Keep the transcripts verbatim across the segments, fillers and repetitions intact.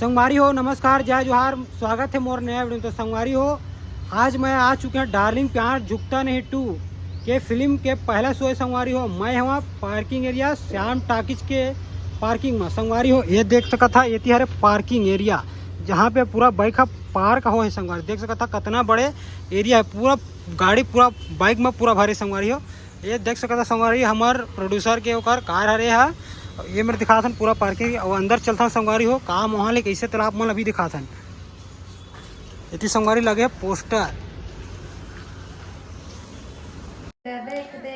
संगवारी हो, नमस्कार, जय जोहार, स्वागत है मोर नया वीडियो में। तो संगवारी हो, आज मैं आ चुके हैं डार्लिंग प्यार झुकता नहीं टू के फिल्म के पहला शो है संगवारी हो। मैं हवा पार्किंग एरिया श्याम टाकीज के पार्किंग में संगवारी हो। ये देख सकत हा, ये हरे पार्किंग एरिया, जहाँ पे पूरा बाइक हा पार्क हो है संगवारी। देख सकत हा, कितना बड़े एरिया है, पूरा गाड़ी पूरा बाइक में पूरा भरे संगवारी हो। ये देख सकत हा संगवारी, हमर प्रोड्यूसर के ओकर कार हरे हा। ये मेर दिखाथन पूरा पार्किंग, अउ अंदर चलथन संगवारी हो, का माहौल है, कैसे तालाब मन अभी दिखाथन। एती संगवारी लगे हे पोस्टर।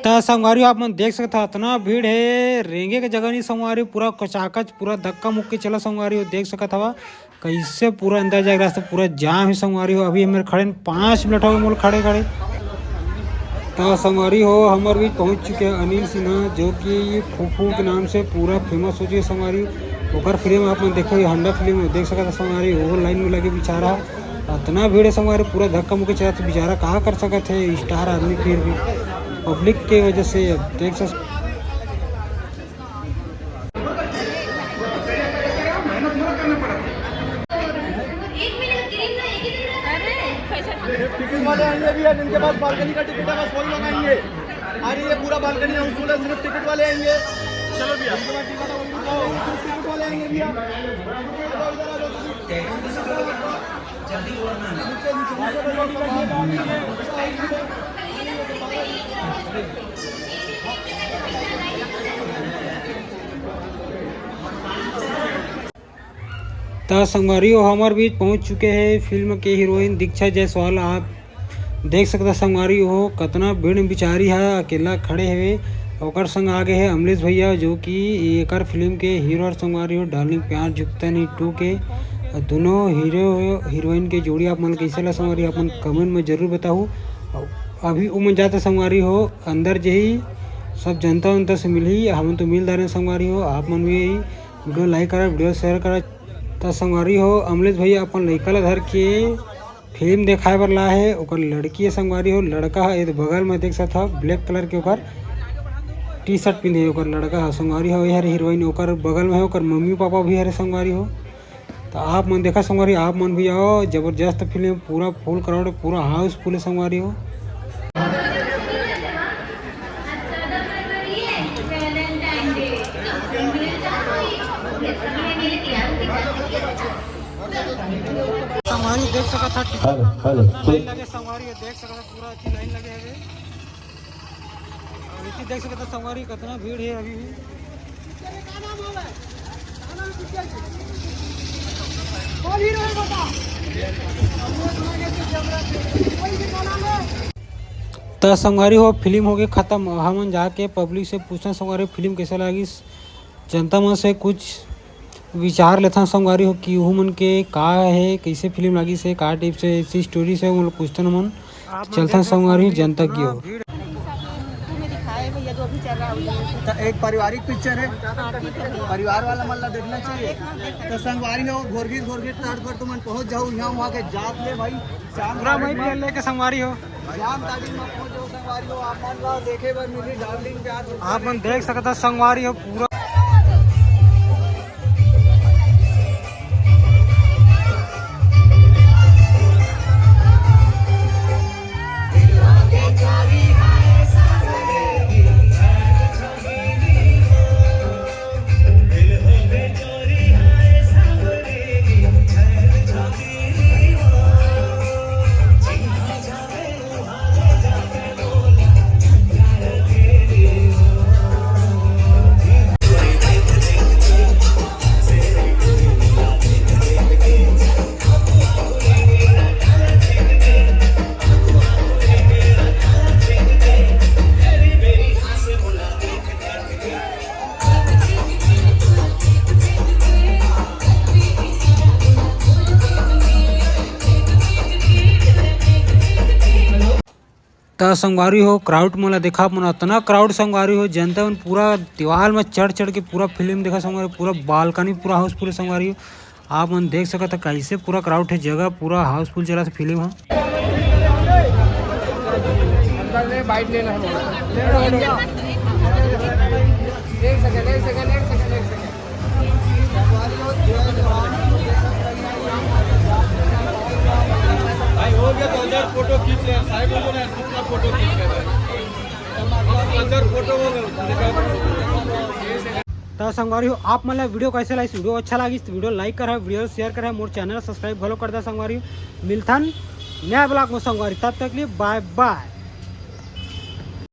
त संगवारी हो, आप मन देख सकत हा, इतना भीड़ है, रेंगे के जगह नहीं संगवारी, पूरा कचाकच, पूरा धक्का मुक्की चला संगवारी हो, देख सकत हवा। कैसे पूरा अंदर जाए के रास्ता पूरा जाम है संगवारी हो। अभी हमर खड़े हैं, पाँच मिनट हो गए मोला खड़े खड़े। तो संगवारी हो, हमर बीच पहुंच चुके हैं अनिल सिन्हा, जो कि फूफू के नाम से पूरा फेमस हो चुके हैं संगवारी। ओकर फिल्म आप मन देखो, ये हंडा फिल्म देख सकत हा संगवारी, वो लाइन में लगे बेचारा। इतना भीड़ है संगवारी, पूरा धक्का मुक्की चलत, बेचारा कहाँ कर सकत है स्टार आदमी, फिर भी पब्लिक के वजह से देख सक टिकट वाले आएंगे भैया, जिनके पास बालकनी का टिकट है, बस वही लोग आएंगे। अरे, ये पूरा बालकनी हाउसफुल है, सिर्फ टिकट वाले आएंगे। चलो भैया, सिर्फ टिकट वाले आएंगे भैया। त संगवारी हो, हमर बीच पहुंच चुके हैं फिल्म के हीरोइन दीक्षा जायसवाल। आप देख सकता संगवारी हो, कतना भीड़ में बिचारी हा अकेला खड़े हवे। ओकर संग आगे है अमलेश भैया, जो कि एकर फिल्म के हीरो और संगवारी हो डार्लिंग प्यार झुकता नहीं टू के। दोनों हीरो हीरोइन के जोड़ी आप मन कैसे ला संगवारी, आप मन कमेंट में जरूर बताहू। अभी उमन जाता संगवारी हो अंदर, जही सब जनता उनता से मिलही। हमन तो मिल दारे संगवारी हो, आप मन भी वीडियो लाइक करा, वीडियो शेयर करा। त संगवारी हो, अमलेश भैया अपन लइका ला धर के फिल्म देखाए बर ला हे। ओकर लड़की हे संगवारी हो, लड़का हे। ये बगल में देख सकत हा, ब्लैक कलर के ओकर टी शर्ट पिंधे हे ओकर लड़का हे संगवारी हो। ये हरे हीरोइन, ओकर बगल में हे ओकर मम्मी पापा भी हरे संगवारी हो। तो आप मन देखा संगवारी, आप मन भी आओ, जबरदस्त फिल्म, पूरा फुल क्राउड, पूरा हाउसफुल है संगवारी हो। संगवारी देख सकत हा, ticket hello, hello, line check. लगे संगवारी देख सकत हा, पूरा अच्छी लाइन लगे हवे। और इसी देख सकत हा संगवारी, कितना भीड़ है अभी भी। त संगवारी हो, फिल्म हो गई खत्म। हमन जाके पब्लिक से पूछना संगवारी, फिल्म कैसे लागिस, जनता मन से कुछ विचार लेथन संगवारी हो कि उहू मन के का हे, कैसे फिल्म लागिस हे, का टाइप से ऐसी स्टोरी से, वो लोग पूछथन हमन। चलथन संगवारी हो जनता की ओर। तो एक पारिवारिक पिक्चर है, परिवार वाला मन ला देखना चाहिए। तो संगवारी हो, घोरघिर घोरघिर तट पर तुमन पहुंच जाओ, यहाँ वहाँ के जात ले भाई, शाम पूरा वही प्लेन लेके संगवारी हो। शाम तारीख में पहुंच जाओ संगवारी हो, आप मन ला देखे बर मिली डार्लिंग प्यार। आप मन देख सकता संगवारी हो पूरा। त संगवारी हो, क्राउड मन ला देखा, मन अतना क्राउड संगवारी हो, जनता मन पूरा दीवाल में चढ़ चढ़ के पूरा फिल्म देखा संगवारी, पूरा बालकनी पूरा हाउसफुल संगवारी हो। आप मन देख सकत ह, कैसे पूरा क्राउड है, जगह पूरा हाउसफुल चला था फिल्म ह। अंदर ले, बाइट लेना है। एक सेकंड, एक सेकंड, एक सेकंड, एक सेकंड। त संगवारी हो, आप मन ला video कैसे लागिस? Video अच्छा लागिस त video like करहा, video share करहा, मोर channel subscribe घलो कर दा संगवारी हो। मिलथन नया vlog में संगवारी, तब तक लिए bye bye।